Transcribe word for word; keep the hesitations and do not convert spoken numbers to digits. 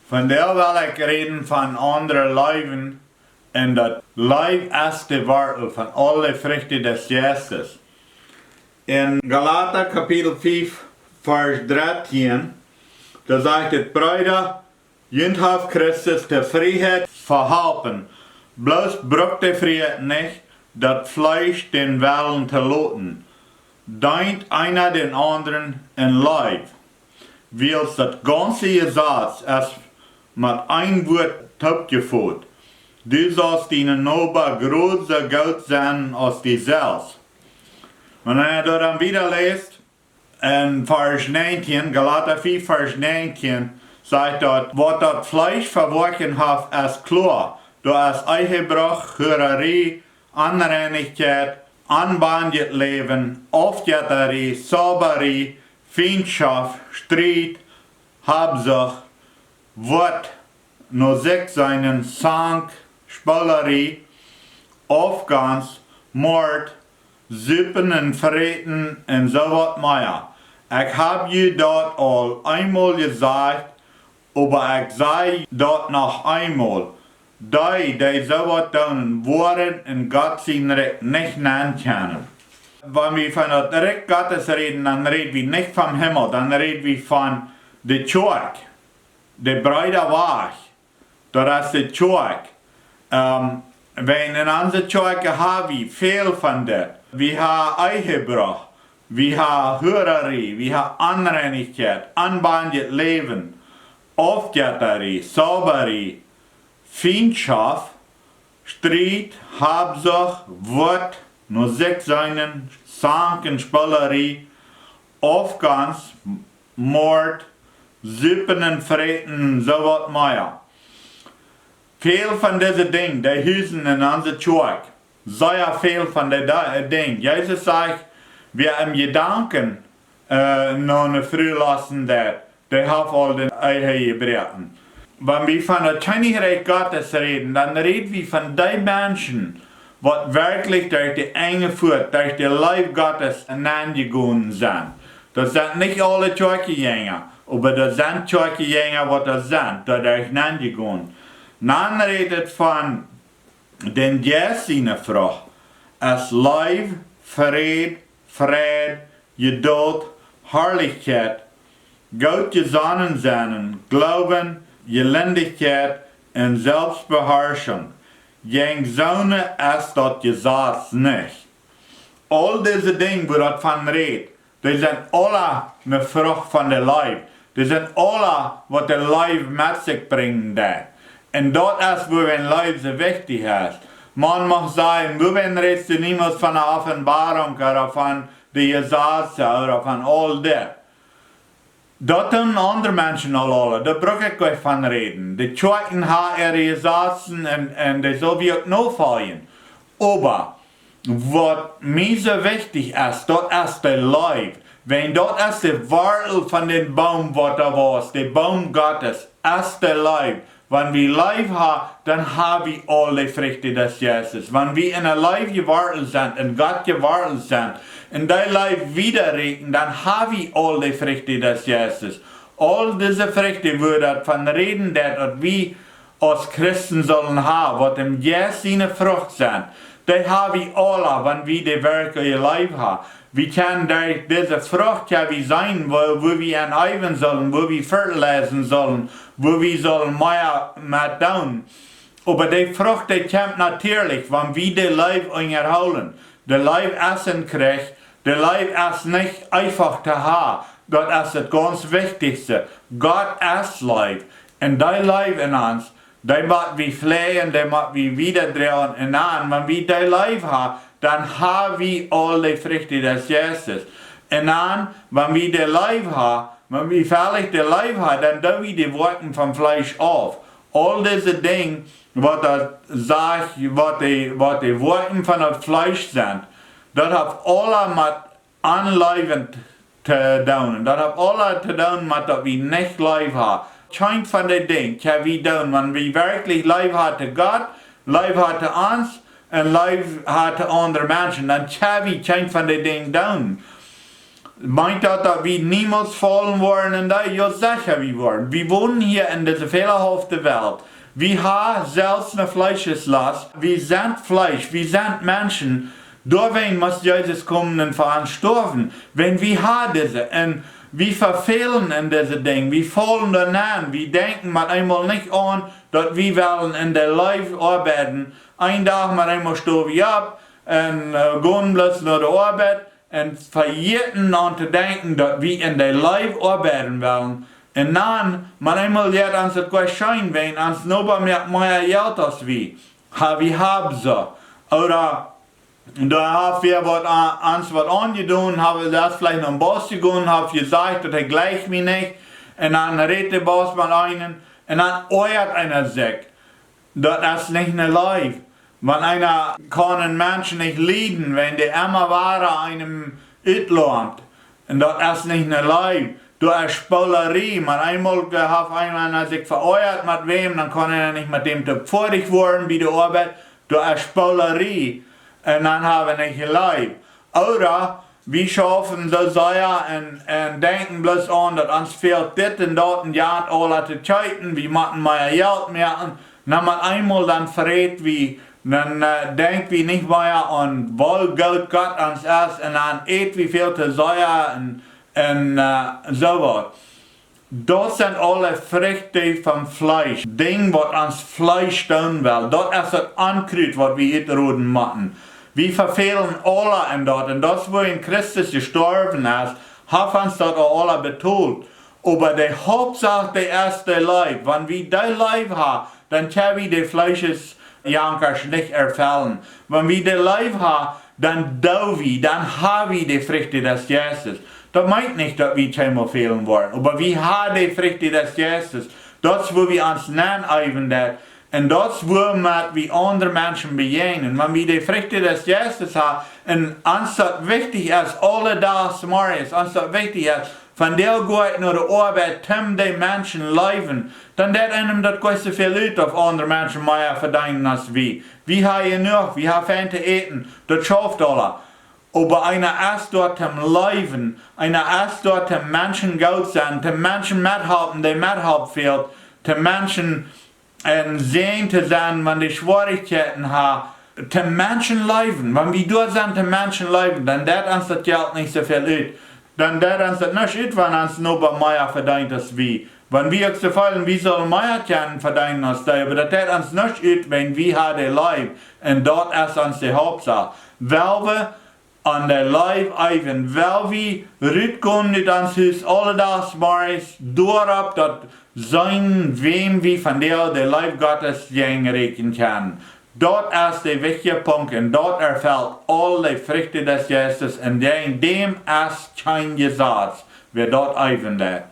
Vondoag well ekj räden von aundre leewen, un daut Leew es de Wortel von aule Frucht des Jeistes. En Galata Kapitel fief, Varsch drettieen, doa sajcht et: Breeda, junt haft Christus de Frieheit vehalpen, bloos brukt de Frieheit nich, daut Fleesch dän Wellen to loten. Deent eena dän aundren en Leew, wiels daut gaunze Jesaz es met een Wuat toopjefot: Du saust dienen Noba jrod soo goot sennen aus die selfst. Wan eena doa dan wieda läst, en Varsch näajentieen, Galata fief, Varsch näajentieen, sajcht daut: Waut daut Fleesch vewoakjen haft, es kloa. Doa es Ehebruch, Hurarie, Onreinichkjeit, onbendjet Läwen, Aufjettarie, Zaubarie, Fientschoft, Striet, Habsucht, Wut, no sikj seenen, Zank, Spoolarie, Aufgonst, Mort, Supen un Fräten un soo waut mea. Ekj hab junt daut aul eemol jesajcht, oba ekj saj daut noch eemol: Dee, dee soo waut doonen, woaren en Gott sien Rikj nich nenn kjennen. Wan wie von daut Rikj Gottes räden, dan räd wie nich vom Himmel, dan räd wie von de Kjoakj, de breeda Wajch. Daut es de Kjoakj. Ähm, wan en onse Kjoakj ha wie väl von dit. Wie ha Ehebruch, wie ha Hurarie, wie ha Onreinichkjeit, onbendjet Läwen, Aufjettarie, Zaubarie, Fientschoft, Striet, Habsucht, Wut, no sikj seenen, Zank un Spoolarie, Aufgonst, Mort, Supen un Fräten, soo waut mea. Väl von dise Dinj, dee husen en onse Kjoakj. Sea väl von de Da-, Dinj. Jesus sajcht: Wäa em Jedanken, äh, no ne Fru losten deit, dee haft aul de Ehe jebroaken. Wan wie von daut Kjennichrikj Gottes räden, dan räd wie von dee Menschen, waut werkjlich derch de enje Puat, derch de Leew Gottes nenjegonen sent. Daut sent nich aule Kjoakjenjinja, oba daut sent Kjoakjenjinja, waut daut sent, doa derch nenjegonen. Dan rät et von dän Jeist siene Frucht, es Leew, Fräd, Freid, Jedult, Harlichkjeit, goot jesonnen sennen, Gloowen, Jelendichkjeit un Selfstbeharschunk. Jäajen soone es daut Jesaz nich. Aul dise Dinj, wua daut von rät, dee sent aula ne Frucht von de Leew. Dee sent aula, waut de Leew met sikj brinjen deit. Un daut es, wuarom Leew soo wichtich es. Maun mach sajen: Wuarom rätst du niemols von de Openboarunk ooda von de Jesazen ooda von aul dit? Daut doonen aundre Menschen aul aula, doa bruck ekj nich von räden. De Kjoakjen ha äare Jesazen un, un dee sell wie uk nofoljen. Oba waut mie soo wichtich es, daut es de Leew. Wiels daut es de Wortel von dän Boom, waut doa wia. De Boom Gottes es de Leew. Wan wie Leew ha, dan ha wie aul de Frucht des Jeistes. Wan wie en de Leew jewortelt sent, en Gott jewortelt sent, un dee Leew wieda räden, dan ha wie aul de Frucht des Jeistes. Aul dise Frucht, wua daut von räden deit, daut wie aus Christen sellen ha, waut em Jeist siene Frucht sent, dee ha wie aula, wan wie de werkjliche Leew ha. Wie kjennen derch dise Frucht, jo, wie seenen, wua, wua wie aun äwen sellen, wua wie fertilieren sellen, wua wie sellen mea met doonen. Oba de Frucht, dee kjemt natieedlich, wan wie de Leew unjahoolen. De Leew es een Kjrich, de Leew es nich eefach to ha, daut es daut gaunz wichtichste. Gott es Leew, un dee Leew en ons, dee mott wie fläajen, dee mott wie wieda droagen. Un dan, wan wie dee Leew ha, dan ha wie aul de Frucht des Jeistes. Un dan, wan wie de Leew ha, wan wie werkjlich de Leew ha, dan doo wie de Woakjen vom Fleesch auf. Aul dise Dinj, waut daut sajcht, waut de, waut de Woakjen von daut Fleesch sent, daut haft aula met Leew to doonen. Daut haft aula to doonen met daut wie nich Leew ha. Kjeent von de Dinj kjenn wie doonen, wan wie werkjlich Leew ha to Gott, Leew ha to ons, un Leew ha to aundre Menschen, dan kjenn wie kjeent von de Dinj doonen. Meent daut, daut wie niemols faulen woaren en dee? Jo, secha wie woaren. Wie wonen hia en dise fälahaufe Welt. Wie haben selfst ne Fleescheslost. Wie sent Fleesch, wie sent Menschen. Doawäajen must Jesus komen un fa ons stoawen. Wan wie haben dise, un wie vefälen en dise Dinja, wie faulen doa nenn, wie denkjen met eemol nich aun, daut wie wellen en de Leew oabeiden. Een Dach met eemol stonen wie opp un äh, gonen bloos no de Oabeit un vejäten aun to denkjen, daut wie en de Leew oabeiden wellen. Un dan, met eemol jeit ons daut goa scheen, wan ons Noba moakt mea Jelt aus wie. Ha, wie haben soo. Ooda doa haft wäa waut a-, ons waut aunjedonen, haft, daut es veleicht no een Boss jegonen, haft jesajcht, daut hee jleicht mie nich. Un dan rät de Boss met eenen, un dan oajat eena sikj. Daut es nich ne Leew. Wan eena kaun een Mensch nich lieden, wan dee emma wada eenem utloamt. Un daut es nich ne Leew. Doa es Spoolerie. Met eemol haft eena sikj veoajat met wäm, dan kaun eena nich met däm toop foadich woaren bie de Oabeit. Doa es Spoolerie. Un dan haben wie nich Leew. Ooda wie schaufen soo sea un, un denkjen bloos aun, daut ons fält dit un daut un jant aules to kjeepen, wie motten mea Jelt moaken. Na, met eemol dan vejät wie, dan äh, denkj wie nich mea aun, woo goot Gott ons es, un dan ät wie väl to sea un, un äh, soo waut. Daut sent aule Frichten vom Fleesch. Dinja, waut ons Fleesch doonen well. Daut es daut Onkrut, waut wie utroden motten. Wie vefälen aule en daut. Un daut, woo en Christus jestorwen es, haft ons daut aule betolt. Oba de Hauptsach, dee es de Leew. Wan wie de Leew haben, dan kjenn wie de Fleeschesjankasch nich erfellen. Wan wie de Leew haben, dan doo wie, dan haben wie de Frichten des Geistes. Daut meent nich, daut wie kjeenmol fälen woaren, oba wie haben de Frichten des Geistes. Daut es, woo wie ons nenn eewen daut. Un daut es, woo wie aundre Menschen bejäajnen. Wan wie de Frichten des Geistes haben, un ons daut wichtich es, aule Dach zemorjes, ons daut wichtich es, von dee goa ekj no de Oabeit, om de Menschen leewen, dan deit eenem daut goa nich soo väl ut, auf aundre Menschen mea vedeenen aus wie. Wie haben jenuach, wie haben fein to äten, daut schauft aules. Oba eena es doa toom leewen, eena es doa toom Menschen goot sennen, toom Menschen methalpen, dee Methalp fält, toom Menschen een Säajen to sennen, wan dee Schwierichkjeiten haben, toom Menschen leewen. Wan wie doa sent toom Menschen leewen, dan deit ons daut Jelt nich soo väl ut. Dan deit ons daut nuscht ut, wan ons Noba mea vedeent aus wie. Wan wie uk soo väl, wie sellen mea kjennen vedeenen aus dee, oba daut deit ons nuscht ut, wan wie haben de Leew. Un daut es ons de Hauptsach. Well wie aun de Leew eewen, well wie rutgonen ut ons Hus aule Dach zemorjes, doaropp daut seenen, wäm wie von dee de Leew Gottes jäajen räkjen kjennen. Daut es de wichtje Punkt un daut erfelt aule Frichten des Geistes un jäajen däm es kjeen Jesaz, wäa daut eewen deit.